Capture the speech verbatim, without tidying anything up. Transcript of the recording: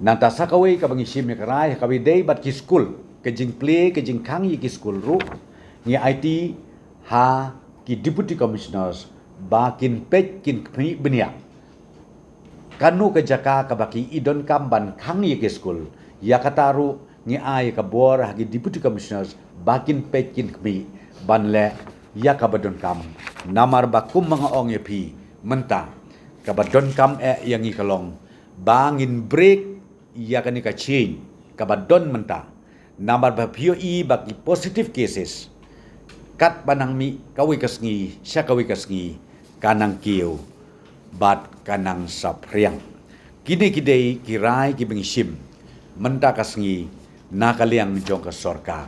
Nangta sa kawei kaba ngi shim ïa ka rai ha kaba ïadei bad ki skul, ka jingplie ka jingkhang ïa ki skul ruh ngi aiti ha ki Deputy Commissioners ba kin peit kin khmih bniah kano ka jaka kaba ki i donkam ban khang ïa ki skul. Ïa kata ruh ngi ai ka bor ha ki Deputy Commissioners ba kin peit kin khmih ban leh ïa kaba donkam. Namar ba kum ma nga ong ïa phi mynta, kaba donkam eh ïa ngi ka long ba ngin break ïa kane ka chain kaba don mynta. Namar ba phi ïohi ba ki positive cases katba nang mih kawei ka sngi sha kawei ka sngi, ka nang kiew bad ka nang saphriang. Kine ki dei ki rai kiba ngi shim mynta ka sngi na ka liang jong ka sorkar.